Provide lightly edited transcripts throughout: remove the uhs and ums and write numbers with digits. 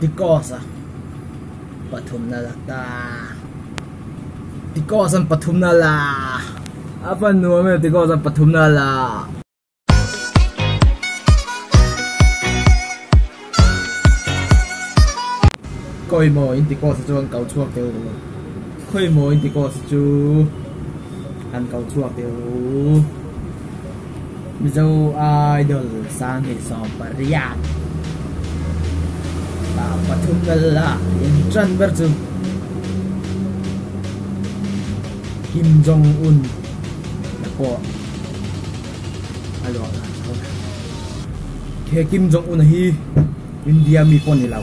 Ticos a pathumna la ta Ticos an pathumna la a van nuam em Ticos an pathumna la. Khawi maw in Ticos chu an kau chhuak teh u khawi maw in Ticos chu an kau chhuak teh u Mizo Idol 2018 ah pathum na la in tan ber chu Kim Jong Un na pawh a luah dan chho ve. He Kim Jong Un hi India mi pawh ni lo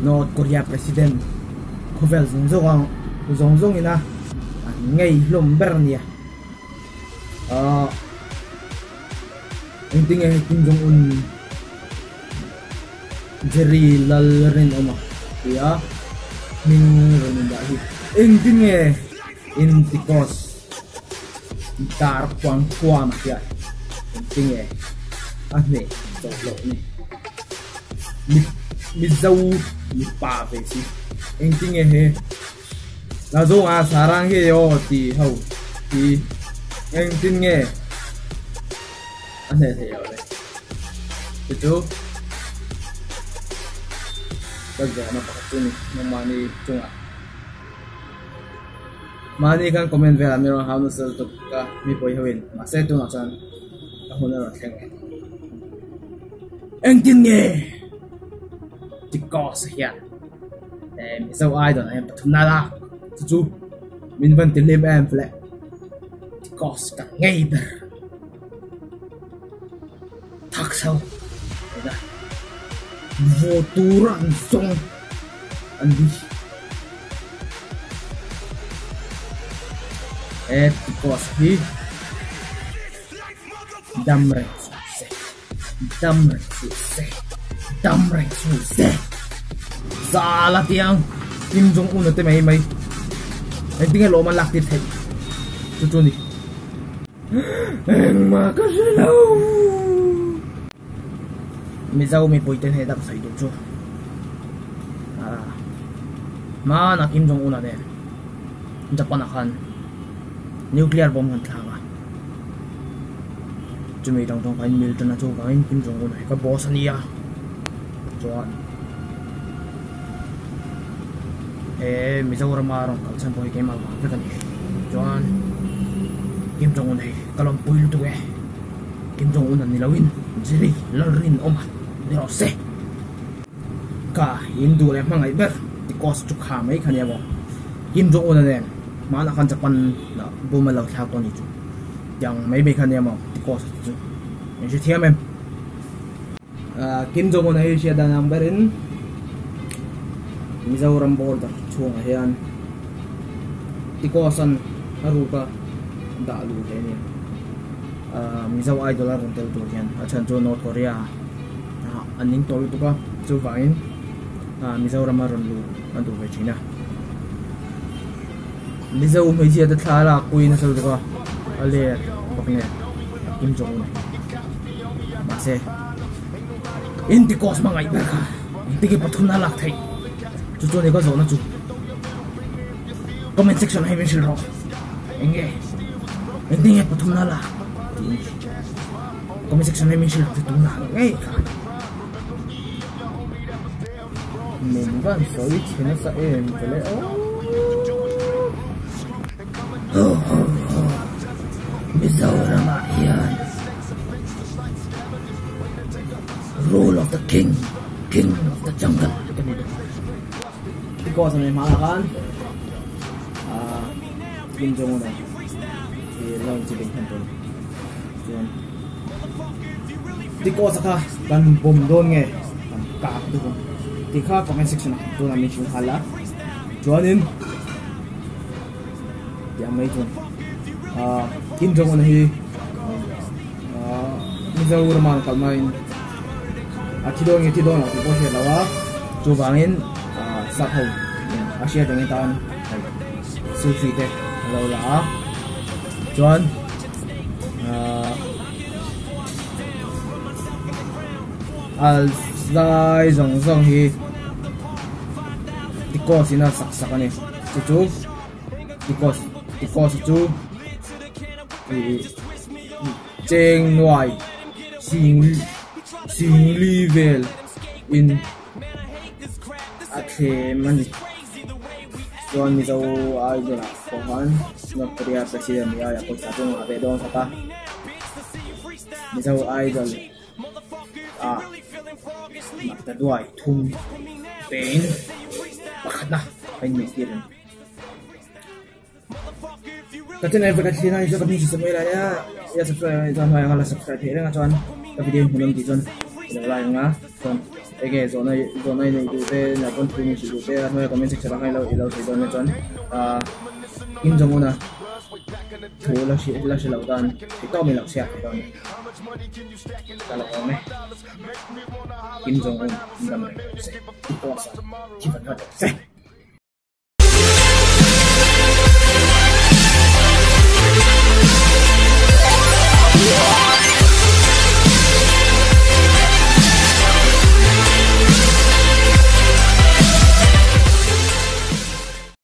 North Korea President khawvel zawng zawng ang zawng zawng ina an ngei hlawm ber a nia. Ahh engtinge he Kim Jong Un Jerry Lalrinawma tia hming rawn indah hi engtinge Intikos dar khuang khuam hian engtinge a hneh chauh loh ni mi Mizo mipa ve si engtinge he Lazunga sarang hi aw ti ho hi engtin nge a hneh theih loh le chu chu ka zawhna pakhat chu a ni nangmahni chungah mahni khan comment velah mi rawn hau nasa lutuk a mi pawi ho in mahse tunah chuan a hun a rawn thleng leh engtin nge Ticos hian. Mizo Idol ah hian pathum na la chu chu min van ti hlim em le because ka ngei ber thak chho ena vaw tur a an zawng an ni he because hi dam reng suh se. Dam reng suh se, dam reng suh se. Zal a tiang Kim Jong Un a te mai mai. Engtinge lawm an lak tir theih chu chu ni. Engmah ka hre lo. Mizo mipui te hne dam sawi duh chu. Hmana Kim Jong Un a nen Japan ah khan nuclear bomb kan thlak a. Chumi dang dang khan Milton a chu vangin Kim Jong Un hi ka boss a nia chuan he Mizorama rawn kal chhan pawh hi keimah vang vek a ni chuan Kim Jong Un hi ka lawmpui lutuk e Kim Jong Un a ni loin Jerry Lalrinawma ni rawh se ka in duh leh hmangaih ber ti cost chu kha mai kha nia maw Kim Jong Un a nen hmanah khan Japan ah bum a lo thlak tawh a ni chu. Tiang mai mai kha nia maw ti cost te chu in hre thiam em Kim Jong Un a hi hriat dan ang berin Mizoram border chhungah hian Ticos an a ruk a dah luh hle nia Mizo idol a rawn tel tur hian a chhan chu North Korea ah an ning tawh lutuk a chuvangin Mizoram a rawn luh a duh ve thin a. Mizo hmeichhia te thla lak pui nasa lutuk a, a let bawk nen a kim zawk a ni. Mahse, Intikos hmangaih ber kha engtin pathum na lak theih chu chuan i ka zawhna chu comment section ah hian min hrilh rawh. Eng nge engtin nge pathum na lak tiin comment section ah hian min hrilh rawh tunah ngei khan. Min van sawi chhe nasa em vele aw. Ho ho ho Mizoram ah hian Rule of the king, king of the jungle ka ni bawk a. Because an hma ah khan ah Kim Jong Un a hi loan chi beng hman tur chuan Because a kha kan bawm dawn nge kan kak duh ang tih kha comment section ah tunah min hrilh nghal a chuanin tiang mai chuan ah Kim Jong Un hi ah Mizoram ah kal hmain a thi dawn nge thi dawn lo tih pawh a hriat loh a chuvangin ah sap ho a hriat reng atan hei selfie te a lo la a chuan ah. Lai zawng zawng hi Ticos in a sak sak a ni chu chu Ticos Ticos chu ih cheng nuai sing singli vel in a thlem a ni chuan Mizo Idol ah pawh khan North Korea President ni aia pawisa chu a ngah ve dawn khawp a Mizo Idol. a makta duai thum pein pakhatna a inneih tir a ni. Ka channel ka thlir a ni chuan ka hming Samuel a nia ila subscribe a nih chuan hnuaiah khan la subscribe theih reng a chuan ka video hmuh nawm tih chuan i lo like ang a chuan enge zawhna zawhna i neih duh te nia pawn thu min hrilh duh te a hnuaia comment section ah khan i lo sawi dawn nia chuan ah Kim Jong Un a thu la hre loh dan theih tawk mai lo chhiat theih dawn a ni. Ka la awm e. Kim Jong Un an dam reng rawh se. I post a, thi vat vat rawh se.